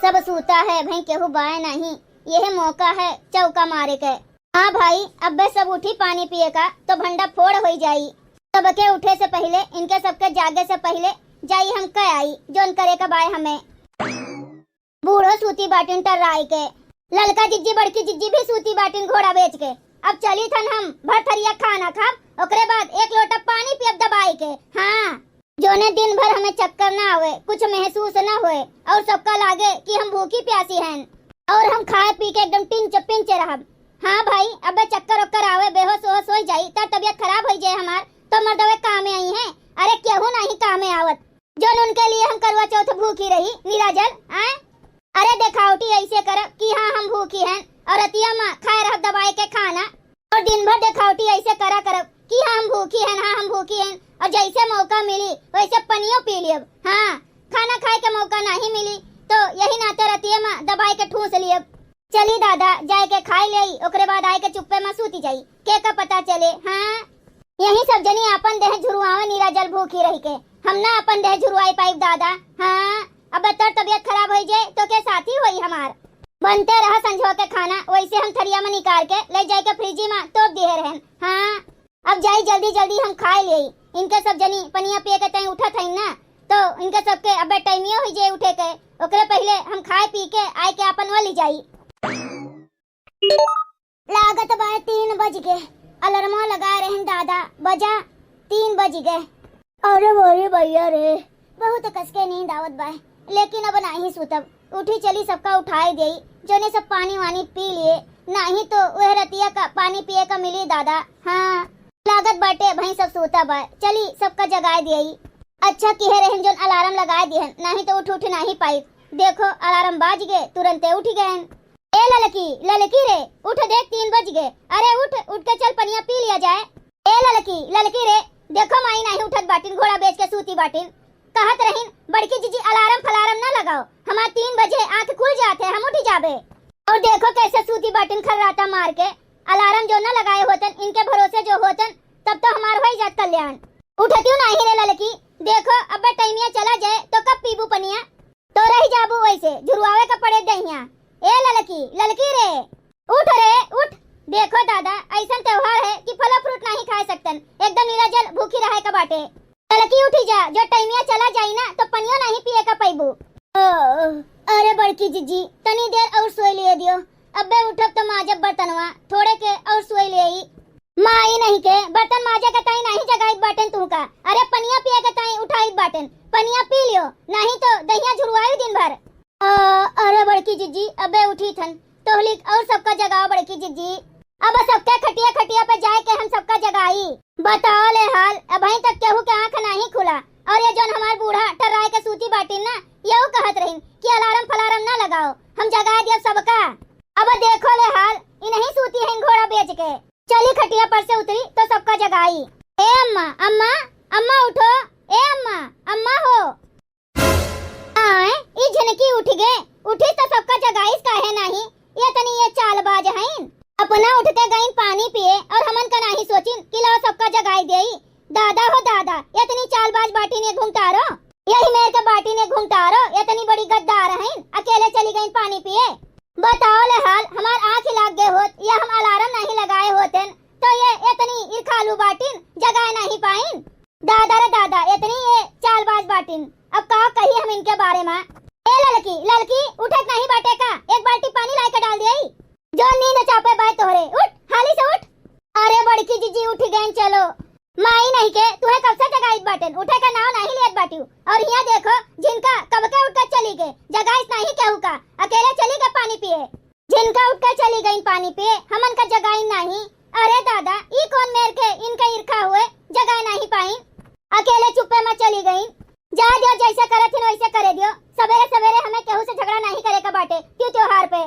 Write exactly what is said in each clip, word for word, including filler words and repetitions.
सब सूता है भाई, केहू बाय नहीं, यह मौका है चौका मारे के। हाँ भाई, अब्बे सब उठी पानी पिए का तो भंडा फोड़ होई जाई। सबके उठे से पहिले, इनके सबके जागे से पहिले जाई हम कह आई जोन करे का बाय हमें। बूढ़ो सूती बाटिन टर्राई के, ललका जिज्जी बड़की जिज्जी भी सूती बाटिन घोड़ा बेच के। अब चली थन हम भर थरिया खाना खाब, ओकरे बाद एक लोटा पानी पियब दबाई के। हाँ, जोने दिन भर हमें चक्कर ना आवे, कुछ महसूस ना होए और सबका लागे कि हम भूखी प्यासी हैं और हम खाए पी के एकदम टिंच पिंच रहब। हाँ भाई, अबे चक्कर ओक्कर आवे, बेहोश होश हो जाई, तब तबीयत खराब हो जाए हमार, तो मर्दवे कामे आई हैं। अरे केहू नहीं कामे आवत, जोन उनके लिए हम करवा चौथ भूखी रही, निराजल, आए? अरे देखावटी ऐसे करब कि हाँ हम भूखी हैं और रतिया मा खाए रहब दबाई के खाना, और दिन भर देखावटी ऐसे करा करब कि हाँ हम भूखी हैं, हाँ हम भूखी हैं, और जैसे मौका मिली वैसे पनियो पी लियब। हाँ, खाना खाए के मौका नहीं मिली तो यही नाते रतिये मा दबाई के ठूस लियब। चली दादा, जाए के खाई लेई, ओकरे बाद आए के चुप्पे मा सूती जाई, के का पता चले। हाँ, यही सब जनी आपन देह झुरुआवे, निराजल भूखी रही के। हम ना आपन देह झुरुआई पाइब दादा। हाँ, अब तोर तबीयत खराब होई जे तो के साथी होई हमार। बनते रहा संझो के खाना, वैसे हम थरिया में निकाल के ले जाए के फ्रिजी में तोप दिए रहन। हाँ, अब जाई जल्दी जल्दी हम खाए लेई। इनके सब जनी पनिया पिए के तई उठत हईन ना, तो इनके सबके अबे टाइमियो होई जे उठे के, ओकरे पहिले हम खाए पी के आए के आपन वो ली जाई। लागत बाय तीन बज गे। अलार्मवा लगा रहन दादा, बजा तीन बज गे। अरे मोरी भैया रे, बहुत कसके नींद आवत बाय, लेकिन अब नाही सुतब। उठी चली सबका उठाए देई, जोने सब पानी वानी पी लिए, नाही तो वह रतिया का पानी पिए का मिली दादा। हाँ, लागत बाटे भई सब सूता बाय, चली सबका जगाए देई। अच्छा किहे रहन जोन अलार्म लगाए दिहन, नाही तो उठ उठ नाही पाई। देखो अलार्म बाज गे, तुरंते उठ गए। ए ललकी, ललकी रे, उठ देख, तीन बज गे। अरे उठ, उठ के चल पनिया पी लिया जाए। ए ललकी, ललकी रे, देखो माई नाही उठत बाटिन, घोड़ा बेच के सूती बाटिन। कहत रहिन बड़की जिज्जी अलार्म फलार्म ना लगाओ, हमार तीन बजे आँख खुल जात है, हम उठी जाबे। और देखो कैसे सूती बाटिन खर्राटा मार के, अलार्म जो ना लगाए होतन, इनके भरोसे जो होतन, तब तो हमार होई जात कल्याण। उठतियो नाही रे ललकी, देखो अब्बे टाइमिया चला जाए तो कब पीबू पनिया? तो रह जाबू वैसे, झुरवावे का पड़े दहिया। ए ललकी, ललकी रे, उठ रे, उठ। देखो दादा, ऐसन त्योहार है कि फलो फ्रूट नाही खाए सकतन, एकदम निराजल भूखी रहे का बाटे। ललकी उठी जा, जो टाइमिया चला जाई ना तो पनियो नाही पिए का पैबू। ओ, अरे बड़की जिज्जी, तनी देर और सोई लिए दियो, अब्बे उठब तो माजब बर्तनवा, थोड़े के और सोई लेई। माई नहीं के, बर्तन माजे के ताई नाही जगाइत बाटेन तुहका। अरे पनिया पिए के ताई उठाइत बाटेन, पनिया पी लियो, नाही तो दहिया झुरवाई दिन भर। अ, अरे बड़की जिज्जी, अबे उठी थन, तोहलिक और सबका जगाओ बड़की जिज्जी। अब सबके खटिया खटिया पे जाए के हम सबका जगाई। बताओ ले हाल, अबहीं तक केहू के आँख नाही खुला। और ये जौन हमार बूढ़ा टर्राए के सूती बाटिन ना, यहू कहत रहिन कि अलार्म फलार्म ना लगाओ, हम जगाए दियब सबका। अब देखो ले हाल, इनही सूती हैं घोड़ा बेच के। चली खटिया पर से उतरी तो सबका जगाई। ए अम्मा, अम्मा, अम्मा उठो, ए अम्मा, अम्मा हो। आए, ई झनकी उठ गे, उठी तो सबका जगाइस काहे नाही? ये तनी ये चालबाज हईन। अपना उठ के गईन पानी पिए और हमन का नाही सोचिन कि लाओ सबका जगाई देई। दादा हो दादा, ये तनी चालबाज बाटिन ये घुंघटारो। यही मेर के बाटिन ये घुंघटारो, ये तनी बड़ी गद्दार हईन, अकेले चली गईन पानी पिए। बताओ ले हाल, हमार आँख लाग गे होत या हम अलार्म नाही लगाए होतेन, तो ये एतनी इरखालू बाटिन, जगाए नाही पाइन। दादा रे दादा, एतनी ये चालबाज बाटिन। अब का कही हम इनके बारे मा। ए ललकी, ललकी, उठत नाही बाटे का? एक बाल्टी पानी लाए के डाल दियाई। जो नींद चापे बाय तोहरे, उठ, हाली से उठ। अरे बड़की जिज्जी उठ गईन, चलो। माई नहीं के, तुहे कब से जगाइत बाटेन, उठे के नाव नाही लेत बाटिउ। और हिया देखो, झिनका कब के उठ के चली गे, जगाइस नाही केहू का, अकेले चली गे पानी पिए। झिनका उठ के चली गईन पानी पिए, हमन का जगाइन नाही। अरे दादा, ई कौन मेर के इनके इरखा हुए, जगाए नाही पाइन, अकेले चुप्पे मा चली गईन। जा दियो, जैसे करत हिन वैसे करे दियो, सबेरे सबेरे हमें केहू से झगड़ा नाही करे का बाटे, त्यू त्योहार पे।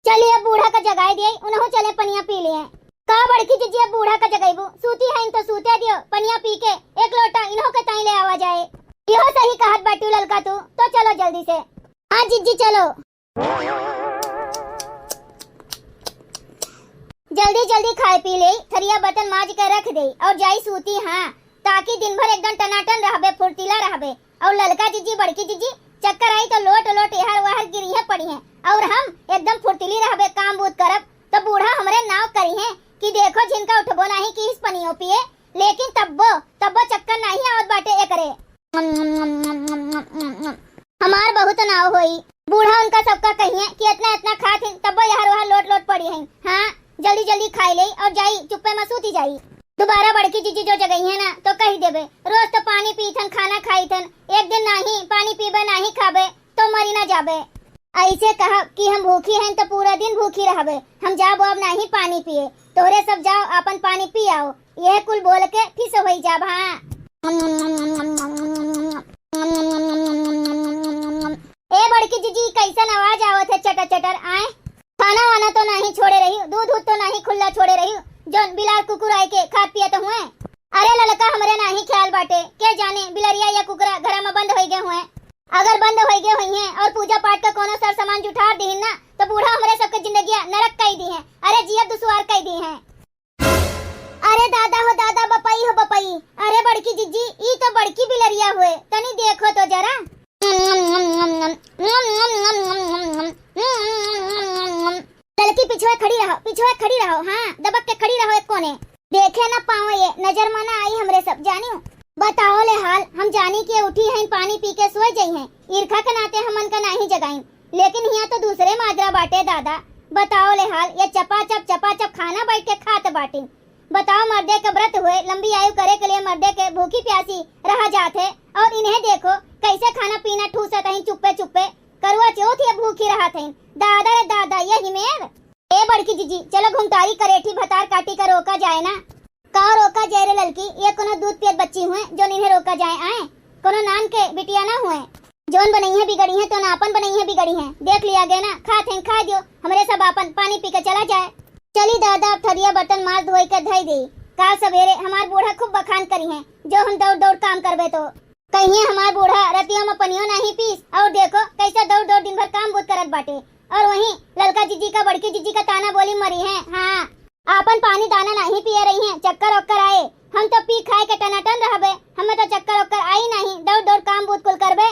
चलिए, अब बूढ़ा का जगाए दिए, उनहू चले पनिया पी लिए। का बड़की जिज्जी, अब बूढ़ा का जगाइबू? सूती हईन तो सूते दियो, पनिया पी के एक लोटा इनहू के ताई ले आवा जाए। इहो सही कहत बाटिउ ललका तू, तो चलो जल्दी से। हाँ जिज्जी, चलो। जल्दी जल्दी खाए पी ले, थरिया बर्तन माज के रख दे और जाई सूती, हाँ, ताकि दिन भर एकदम टनाटन रहबे, फुर्तीला रहबे। और ललका जिज्जी, बड़की जिज्जी, चक्कर आई तो लोट लोट एहर वहर गिरिहे पड़िहे। और हम एकदम फुर्तीली रहबे, काम बूत करब, तो बूढ़ा हमरे नाव करिहे कि देखो झिनका उठबो नाहीं किहिस पनियो पिए, लेकिन तब्बो, तब्बो चक्कर नाहीं आवत बाटे एकरे। हमार बहुत नाव होई। बूढ़ा उनका सबका कहिए कि इतना इतना खात हिन, तब्बो एहर वहर लोट लोट पड़ी हैं। हाँ, जल्दी जल्दी खाई लेई और जाई चुप्पे में सूती जाई। दोबारा बड़की जीजी जो जगइहे ना तो कहि देबे, रोज तो पानी पीथन, खाना खाइथन, एक दिन नाहीं पानी पीबे, नाहीं खाबे तो मरी ना जाबे। ऐसे कहा कि हम भूखी हैं तो पूरा दिन भूखी रहबे, हम जाबो अब नाहीं पानी पिए, तोहरे सब जाओ आपन पानी पी आओ। यह कुल बोल के फिस होई जाब। हाँ। ए बड़की जीजी, कैसन आवाज आवत है चटर चटर? आए, खाना वाना तो नाहीं छोड़े रही, दूध दूध तो नाहीं खुल्ला छोड़े रही, जौन बिलार कुकुर आए के खात पियत हुए? अरे ललका, हमरे नाहीं ख्याल बाटे, के जाने बिलरिया या कुकुरा घर में बंद होई गए हुए। अगर बंद होई गए हुई हैं और पूजा पाठ का कोनो सर सामान जुठार दीहिन ना, तो बूढ़ा हमरे सबके जिंदगिया नरक कई दी हैं। अरे जियत दुश्वार कई दी हैं। अरे दादा हो दादा, बपई हो बपई। अरे बड़की जिज्जी, ई तो बड़की बिलरिया हुए, तनी देखो तो जरा। ललकी पिछुआ खड़ी रहो, पिछुआ खड़ी रहो, हाँ, दबक के खड़ी रहो एक कोने। देखे न पावे ये, नजर में ना आई हमरे सब जानियो। बताओ ले हाल, हम जानी के उठी हैं, पानी पी के सोए जइहें। ईर्खा के नाते हमन का नाहीं जगाइन, लेकिन हियां तो दूसरे माजरा बाटे दादा। बताओ ले हाल, ये चपाचप चपाचप खाना बैठ के खात बाटिन। बताओ, मर्दे के व्रत हुए, लंबी आयु करे के लिए मर्दे के भूखी प्यासी रहा जात है, और इन्हें देखो कैसे खाना पीना ठूसत हैं चुप्पे चुप्पे। करुआ चौथ ये भूखी रहत हैं। दादा रे दादा, ये हिमेर। ए बड़की जीजी, चलो घुमटारी करेठी भतार काटी का रोका जाए ना। का रोका जाए रे ललकी, ये कोनो दूध पियत बच्ची हुए जो इन्हें रोका जाए? आए, कोनो नान के बिटिया ना हुए। जौन बनइहे बिगड़ी है, तो ना आपन बनइहे बिगड़ी है। देख लिया गया ना, खात हैं खाए दियो, हमरे सब आपन पानी पी के चला जाए। चली दादा, अब थरिया बर्तन मार धोई के धई दे। काल सवेरे हमार बूढ़ा खूब बखान करी हैं, जो हम दौड़ दौड़ काम करबे तो। कहिए हमार बूढ़ा रतिया में पनियो नाहीं पीस, और देखो कैसे दौड़ दौड़ दिन भर काम बूत करत बाटे। और वहीं ललका जीजी का बड़की जीजी का ताना बोली मरी हैं। हाँ, आपन पानी दाना नाहीं पिए रही हैं, चक्कर ओक्कर आए। हम तो पी खाए के टनाटन रहबे, हमें तो चक्कर ओक्कर आई नाहीं, दौड़ दौड़ काम बूत कुल करबे।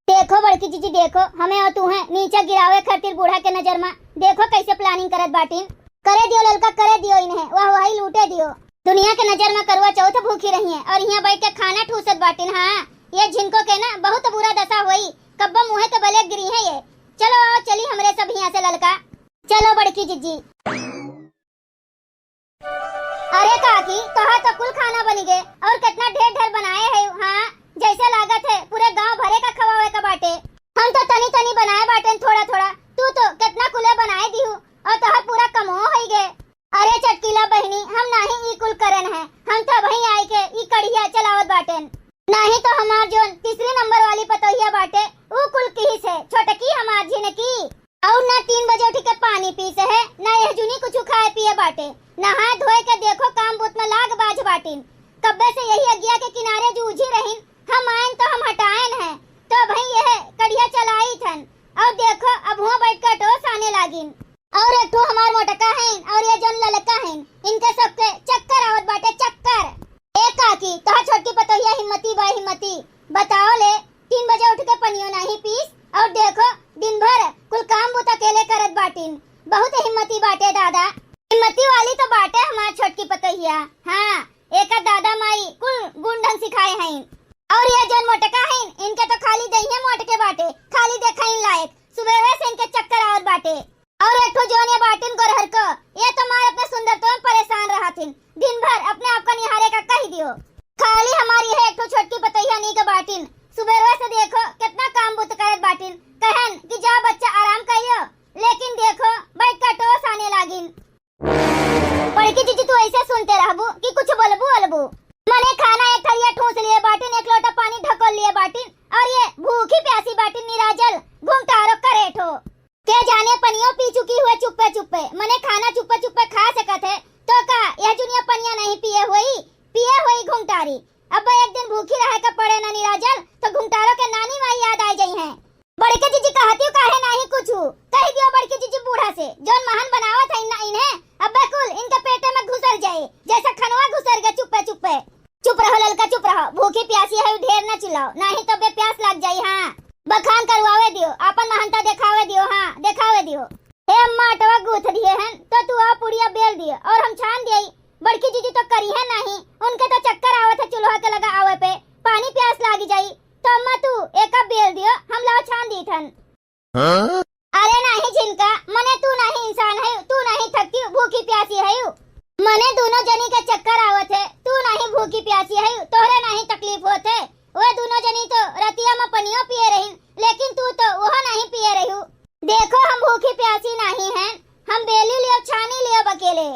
देखो बड़की जीजी, देखो, हमें और तू हैं नीचे गिरावे खातिर बूढ़ा के नजर में। देखो कैसे planning करत बाटिन। करे दियो ललका, करे दियो इन्हें, वाह वाही लूटे दियो। दुनिया के नजर में करुआ चौथ भूखी रही हैं और यहाँ बैठ के खाना ठूसत बाटिन। हाँ, ये झिनको के ना बहुत बुरा दशा होई, कब्बो मुँहे के बले गिरी हैं ये। चलो आओ, चली हमरे सब यहाँ से ललका। चलो बड़की जीजी। अरे काकी, तोहार तो कुल खाना बनी गए और कितना ढेर ढेर बनाए है। हाँ, जैसे लागत है पूरे गांव भरे का खवावे का बाटे। हम तो तनी तनी बनाए बाटेन थोड़ा थोड़ा, तू तो कितना कुले बनाए दिहू और तोहार पूरा कमो होई गए। अरे चटकीला बहिनी, हम नाहीं ई कुल करन है, हम तो वहीं आई के ई कढ़िया चलावत बाटेन। नाहीं तो हमार जोन तीसरी नंबर वाली पतोहिया बाटे, ऊ कुल किहिस है, छोटकी हमार झिनकी। और ना तीन बजे उठ के पानी पीस है, ना यह जुनी कुछ खाए पिए बाटे। नहाए धोए के देखो काम बूत में लाग बाझ बाटिन। कब्बे से यही अगिया के किनारे जूझी रहिन, हम आयन तो हम हटायन है, तो भाई यह कढ़िया चलाई थन। और देखो अब हुआ बैठ के टोस आने लागिन। और एक ठो हमार मोटका हैं और ये जोन ललका हैं, इनके सबके चक्कर आवत बाटे, चक्कर। ए काकी, तोहार छोटकी पतोहिया हिम्मती बा, हिम्मती। बताओ ले, तीन बजे उठ के पनियो नाहीं पीस, और देखो दिन भर कुल काम बूत अकेले करत बाटिन। बहुत हिम्मती बाटे दादा। हिम्मती वाली तो बाटे हमार छोटकी पतोहिया। हाँ, एकर दादा माई कुल गुण ढंग सिखाए हैं। और ये जोन मोटका हैं, इनके तो खाली दहिये मोटके बाटे, खाली देखाइन लायक। सुबेरे से इनके चक्कर आवत बाटे। और एक ठो जोन ये बाटिन गोरहर को, ये तो मार अपने सुंदरतो में परेशान रहथिन, दिन भर अपने आप का निहारे का कह दियो। खाली हमारी है एक ठो छोटकी पतोहिया नीक बाटिन, सुबेरवा से देखो कितना काम बुत करत बाटिन। कहन कि जा बच्चा आराम करियो, लेकिन देखो बैठ का टोस आने लागिन। बड़की जीजी, तू ऐसे सुनते रहबू कि कुछ बोलबू ओलबू? मने खाना एक थरिया ठूस लिए बाटिन, एक लोटा पानी ढकोल लिए बाटिन, और ये भूखी प्यासी बाटिन निराजल घुमटारो करेठो। के जाने पनियो पी चुकी हुए चुप्पे चुप्पे, मने खाना चुप्पे चुप्पे खा सकत है, तो का यह जुनिया पनिया नहीं पिए हुई? पिए हुई घुमटारी। अब एक दिन भूखी रहे का पड़े ना निराजल, तो घुमटारो के नानी माई याद आ जाई हैं। बड़के जीजी कहतियो काहे नाही कुछु, कह दियो बड़के जीजी बूढ़ा से, जोन महान बनावत है ना इन्हें, अब्बे कुल इनके पेटे में घुसर जाए, जैसे खनवा घुसर गए चुप्पे चुप्पे। चुप रहो ललका, चुप रहो, भूखी प्यासी है, ढेर ना चिल्लाओ, नाही तो बे प्यास लग जाई। हाँ, बखान करवावे दियो, आपन महानता देखावे दियो, हाँ, देखावे दियो। हे अम्मा, आटवा गूँथ दिहे हन, तो तू आ पुड़िया बेल दियो और हम छान दियई। बड़की जीजी तो करिहे नाहीं, उनके तो चक्कर आवत है चूल्हा के लगा आवे पे, पानी प्यास लागी जाई। तो अम्मा तू एका बेल दियो, हम लाव छान दीथन। हाँ? अरे नाहीं झिनका, मने तू नाहीं इंसान है, तू नाहीं थकती, भूखी प्यासी है। मने दूनो जनी के चक्कर आवत है, तू नाहीं भूखी प्यासी है, तोहरे नाहीं तकलीफ होत है। वे दूनो जनी तो रतिया में पनियो पिए रहिन, लेकिन तू तो वह नाहीं पिए रहिउ। देखो हम भूखी प्यासी नाहीं हैं, हम बेली लियो, छानी लियो बकेले।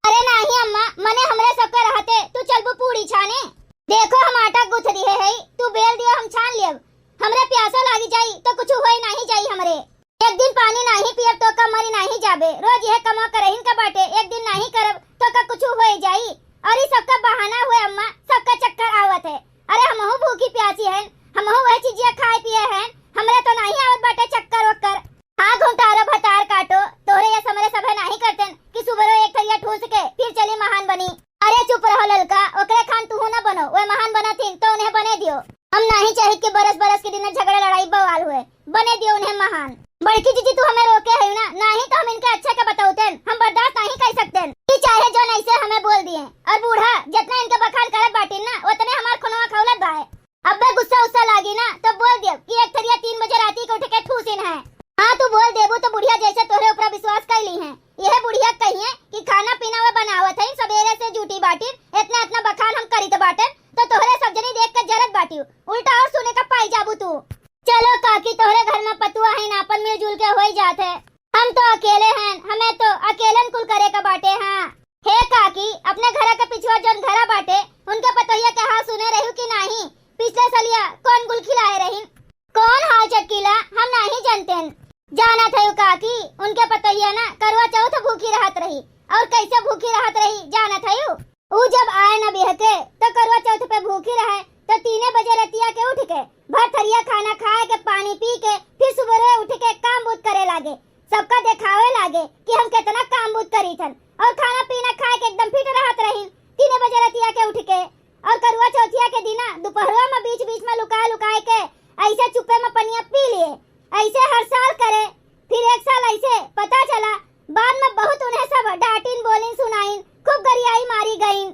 अरे नाहीं अम्मा, मने हमरे सबके रहते तू चलबू पूड़ी छाने? देखो हम आटा गूँथ दिहे है, तू बेल दियो, हम छान लियब। हमरे प्यासो लागी जाई तो कुछ होई नाहीं जाई हमरे। एक दिन पानी नाहीं पियब तो का मरी नाहीं जाबे, रोज यह कमा करहिन का बाटे, एक दिन नाहीं करब तो का कुछ होई जाई। और ई सबका बहाना हुए अम्मा, सबका चक्कर आवत है। अरे हमहू भूखी प्यासी हैं, हमहू वह चीजिया खाए पिए हैं, हमरे तो नाहीं आवत बाटे चक्कर वक्कर। हाँ घुमटारो भतार काटो, तोहरे यस हमरे सभे नाहीं करतेन कि सुबरो एक थरिया ठूस के फिर चली महान बनी। अरे चुप रहो ललका, ओकरे खान तुहू न बनो, वे महान बनत हिन तो उन्हें बने दियो। हम नाहीं चाहित कि बरस बरस के दिन झगड़ा लड़ाई बवाल हुए, बने दियो उन्हें महान। बड़की जीजी तू हमें रोके है ना, नाहीं तो हम इनके अच्छे के बतौतेन, हम बर्दाश्त नाहीं कर सकतेन। ई चाहे जो नहीं से हमें बोल दिए, और बूढ़ा जितना इनके बखान करत बाटिन ना, उतने हमार खुनवा खौलत बाए। अब्बे गुस्सा उस्सा लागी ना, तो बोल दियो कि एक थरिया तीन बजे राती के उठ के ठूसिन है। हाँ, तू बोल देबू तो बुढ़िया जैसे तोहरे ऊपर विश्वास कर ली हैं। यह बुढ़िया कहिए कि खाना पीना वे बनावत है, सबेरे से जूटी बाटिन, इतना इतना बखान हम करीत बाटेन, तो तोहरे सब जनी देख के जरत बाटिउ, उल्टा और सुने का पाई जाबू तू। चलो काकी, तोहरे घर में पतुआ है ना, अपन मिलजुल के होई जात है। हम तो अकेले हैं, हमें तो अकेलन कुल करे का बाटे। हाँ। हे काकी, अपने घरा के पिछुआ जौन घरा बाटे, उनके पतोहिया के हाल सुने रहू कि नाहीं? पिछले सलिया कौन गुल खिलाए रहिन? कौन हाल चटकीला? हम नाहीं जानतेन। जानत हयू काकी, उनके पतोहिया ना करवा चौथ भूखी रहत रही। और कैसे भूखी रहत रही, जानत हयू? ऊ जब आए न बिहके, तो करवा चौथ पे भूखी रहे, तो तीने बजे रतिया के उठ के भर थरिया खाना खाए के, पानी पी के, फिर सुबह उठ के काम बूत करे लागे, सबका देखावे लागे कि हम कितना काम बूत करी थन, और खाना पीना खाए के एकदम फिट रहत रहिन। तीने बजे रतिया के उठ के, और करुआ चौथिया के दिना दोपहरवा में बीच बीच में लुकाए लुकाए के ऐसे चुप्पे में पनिया पी लिए, ऐसे हर साल करे। फिर एक साल ऐसे पता चला, बाद में बहुत उन्हें सब डांटिन, बोलिन, सुनाइन, खूब गरियाई मारी गईन।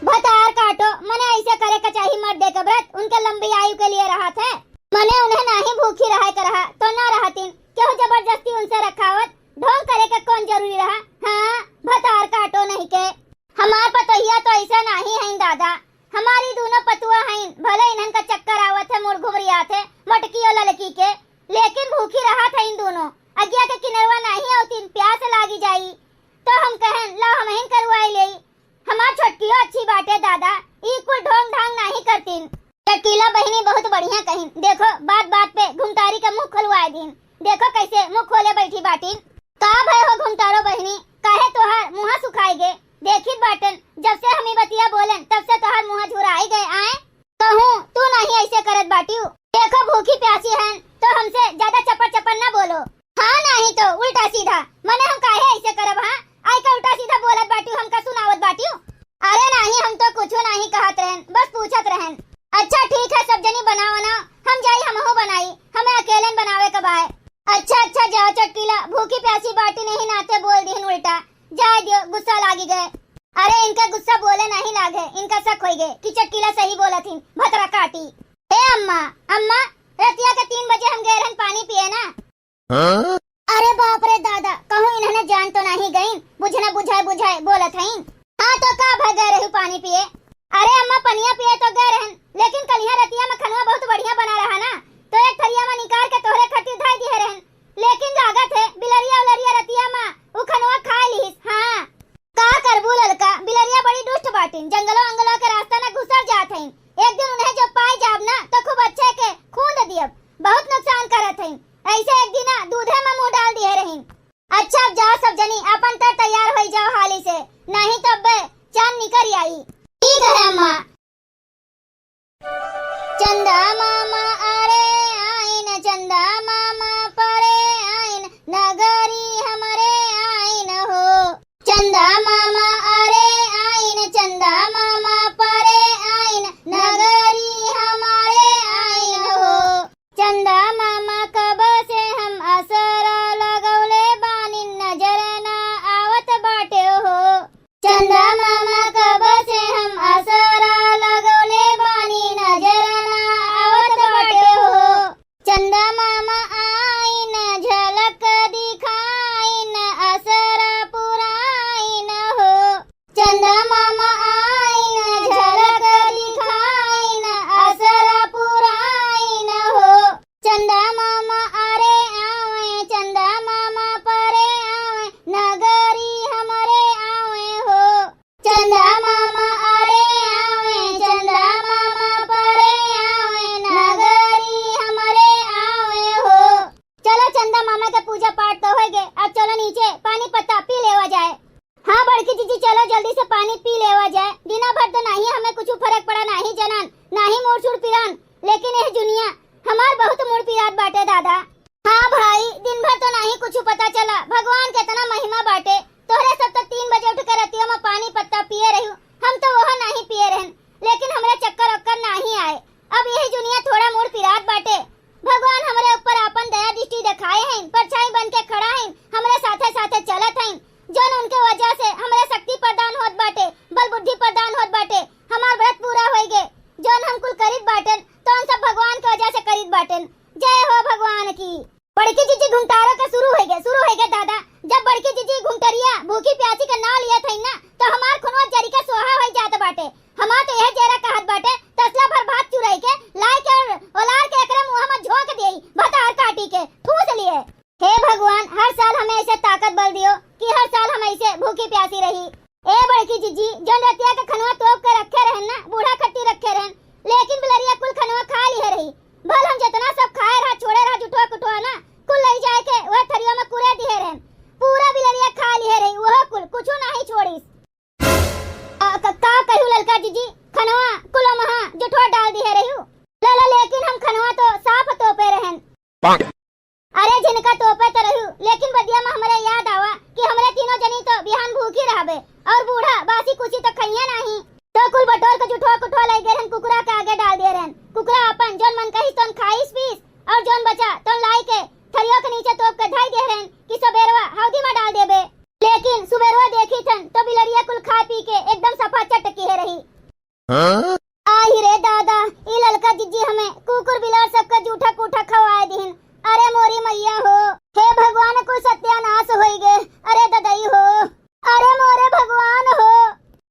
भतार काटो, मने ऐसे करे के चाही, मर्दे के व्रत उनके लंबी आयु के लिए रहत है। मने उन्हें नाहीं भूखी रहे के रहा, तो न रहतिन, केहू जबरदस्ती उनसे रखावत, ढोंग करे के कौन जरूरी रहा? हाँ, भतार काटो नहीं के। हमार पतोहिया तो ऐसे नाहीं हैं दादा, हमारी दूनो पतुआ हैं, भले इन्हन का चक्कर आवत है, मुड़ घुमरियात है, मोटकी और ललकी के, लेकिन भूखी रहत हैं दूनो। अगिया के किनरवा नाहीं आवतिन, प्यास लागी जाई, तो हम कहन, "ला हमहिन करवाई लेई।" हमार छोटकियो अच्छी बाटे दादा, ई कुल ढोंग ढांग नाहीं करतिन। चटकीला बहिनी बहुत बढ़िया कहिन, देखो बात बात पे घुमटारी के मुँह खोलवाए दीन, देखो कैसे मुँह खोले बैठी बाटिन। का भय हो घुमटारो बहिनी, काहे तोहार मुँह सुखाई गे? देखित बाटन, जब से हम ई बतिया बोलन, तब से तोहार मुँह झुराई गए आए। कहूँ, तू नाहीं ऐसे करत बाटिउ। देखो, भूखी प्यासी हन, तो हमसे ज्यादा चपर चपर ना बोलो। हाँ, नाहीं तो उल्टा सीधा, मने हम काहे ऐसे करब, हाँ? आई का उल्टा सीधा बोलत बाटिउ, हमका सुनावत बाटिउ? अरे नाहीं, हम तो कुछो नाहीं कहत रहन, बस पूछत रहन। अच्छा ठीक है, सब जनी बनाओ ना, हम जाई, हमहू बनाई, हमें अकेले बनावे के बाय। अच्छा, अच्छा, जाओ चटकीला, भूखी प्यासी बाटिन, यही नाते बोल दीन उल्टा। जाए दियो, गुस्सा लागी गए। अरे, इनका गुस्सा बोले नाहीं लागे, इनका शक होई गए कि चटकीला सही बोलत हिन, भतरा काटी। ए अम्मा, अम्मा, रतिया के तीन बजे हम गए रहन पानी पिए ना। हाँ? अरे बाप रे दादा, कहूँ इन्हने जान तो नाहीं गईन, बुझना बुझाए बुझाए बोलत हईन। हाँ तो का भय गए रहू पानी पिए? अरे अम्मा, पनिया पिए तो गए रहन, लेकिन कलिया रतिया में खनवा बहुत बढ़िया बना रहा ना, तो एक थरिया में निकाल के तोहरे खातिर धई दिए रहन, लेकिन लागत है बिलरिया उलरिया रतिया में उ खनवा खा लिहिस। हाँ, का करबू ललका, बिलरिया बड़ी दुष्ट बाटिन, जंगलो अंगलो के रास्ता ना घुसर जात हईन। एक दिन उन्हें जो पाई जाब ना, तो खूब अच्छे के खूंद दियब, बहुत नुकसान करत हईन। ऐसे एक दिन ना दूधे में मुँह डाल दिए रहीन। अच्छा, अब जाओ सब जनी, अपन तर तैयार होई जाओ हाली से, नाहीं तो अब्बे चांद निकर आई। ठीक है अम्मा। चंदा मामा अरे आइन, चंदा मामा परे आइन, नगरी हमरे आइन हो। चंदा मामा अरे आइन, चंदा मामा परे आइन, नगरी हमरे आइन हो। चंदा मामा कब से हम असरा लगौले बानी, नजर ना आवत बाटे हो। चंदा मामा कब से हम असरा लगौले बानी, नजर ना आवत बाटे हो। चंदा मामा आइन, झलक दिखाइन, असरा पुराइन हो। चंदा मामा आइन, झलक दिखाइन, असरा पुराइन हो। चंदा मामा अरे आवे, चंदा मामा परे आवे, नगरी हमरे आवे हो। चंदा मामा अरे आवे, चंदा मामा परे आवे, नगरी हमरे आवे हो। चलो, चंदा मामा के पूजा पाठ तो होइ गए, अब चलो नीचे पानी पत्ता पी लेवा जाए। हाँ बड़की जीजी, चलो जल्दी से पानी पी लेवा जाए। दिना भर तो नाही हमें कुछ फरक पड़ा, नाही जनान, नाही मूड़ सूड़ पिरान, लेकिन यह जुनिया हमार बहुत मूड़ पिरात बाटे दादा। हाँ भाई, दिन भर तो नाही कुछ पता चला, भगवान के इतना महिमा बाटे। तोहरे सब तो तीन बजे उठ के रतिया में पानी पत्ता पिए रही, हम तो वह नाही पिए रहन, लेकिन हमरे चक्कर ओक्कर नाही आए। अब यही जुनिया थोड़ा मूड़ पिरात बाटे। भगवान हमरे ऊपर आपन दया दृष्टि देखाए हैं, परछाई बन के खड़ा हैं, हमरे साथे साथे चलत हैं। जौन उनके वजह से हमरे शक्ति प्रदान होत बाटे, बल बुद्धि प्रदान होत बाटे, हमार व्रत पूरा होई गे। जौन हम कुल करित बाटेन, तो उन सब भगवान के वजह से करित बाटेन। जय हो भगवान की। बड़की जीजी घुमटारो के शुरू होई गे, शुरू होई गे दादा। जब बड़की जीजी घुमटरिया भूखी प्यासी के नाव लिया थई ना, तो हमार खुनवा जरी के सोहा होई जात बाटे। हमार तो यह जेरा कहत बाटे, तसला भर भात चुराई के, लाई के और ओलार के एकरे मुंह में झोंक देई, भतार काटी के, ठूस लिए। हे भगवान, हर साल हमें ऐसे ताकत बल दियो कि हर साल हम ऐसे भूखी प्यासी रही। ए बड़की जीजी, जौन रतिया के खनवा तोप के रखे रहन ना, बूढ़ा खट्टी रखे रहन, लेकिन बिलरिया कुल खनवा खा लिहे रही। भल हम जितना सब खाए रहा, छोड़े रहा, जुठवा कुठवा ना, कुल लई जाए के वह थरिया में कुरे दिहे रहन। पूरा बिलरिया खा लिहे रही, वह कुल कुछो नाही छोड़ीस। आ, क-, का कहू ललका जीजी, खनवा कुल महा जुठवा डाल दिहे रही। ला, ला, लेकिन हम खनवा तो साफ तोपे रहन। अरे झिनका तोपे तो रहू, लेकिन बदिया में हमरे याद आवा कि हमरे तीनों जनी तो बिहान भूखी रहबे और बूढ़ा बासी कुसी तो खइया नाही। तो कुल बटोर के जुठवा कुठवा लई गए रहन, कुकुरा के आगे डाल दिए रहन। कुकुरा अपन जौन मन कहिस तौन खाइस पीस और जौन बचा तौन लाई के थरियो के नीचे तोप के धई दिए रहन कि सबेरवा हौदी में डाल देबे। लेकिन सुबेरवा देखी थन तो बिलरिया कुल खा पी के एकदम सफा चट किहे रही। हाँ? आही रे दादा, ई ललका जिज्जी हमें कुकुर बिलार सबका जूठा कूठा खवाए दिहिन। अरे मोरी मैया हो, हे भगवान, कुल सत्यानाश होई गे। अरे ददई हो, अरे मोरे भगवान हो।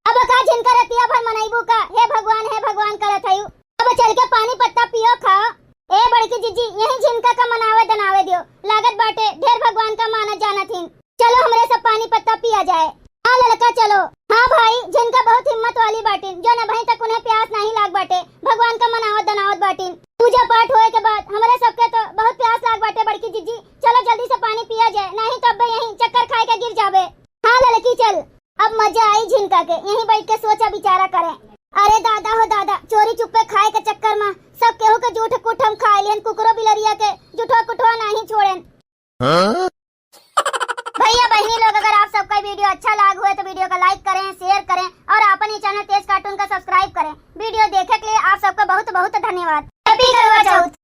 अब का झिनका रतिया भर मनइबू का? हे भगवान, हे भगवान करत हयू। अब चल के पानी पत्ता पियो खाओ। ए बड़की जिज्जी, यही झिनका का मनावे दनावे दियो। लागत बाटे ढेर भगवान का मानत जानत हिन। चलो हमरे सब पानी पत्ता पिया जाए। हाँ ललका चलो। हाँ भाई, झिनका बहुत हिम्मत वाली बाटिन, जौन अबहीं तक उन्हें प्यास नाही लाग बाटे, भगवान का मनावत दनावत बाटिन। पूजा पाठ होए के बाद हमरे सबके तो बहुत प्यास लाग बाटे बड़की जिज्जी। चलो जल्दी से पानी पिया जाए, नाही तो अब्बे यहीं चक्कर खाए के गिर जाबे। हाँ ललकी चल, अब मजा आई झिनका के, यहीं बैठ के सोचा विचारा करें। अरे दादा हो दादा, चोरी चुप्पे खाए के चक्कर में सब केहू के जूठ कुठ हम खाए लिहन, कुकुरो बिलरिया के जुठवा कुठवा नाही छोड़ेन। हाँ? भैया बहिनी लोग, अगर आप सबका video अच्छा लाग हुए तो video का like करें, share करें और आपन ये channel तेज cartoon का subscribe करें। Video देखे के लिए आप सबका बहुत बहुत धन्यवाद। Happy करवा चौथ।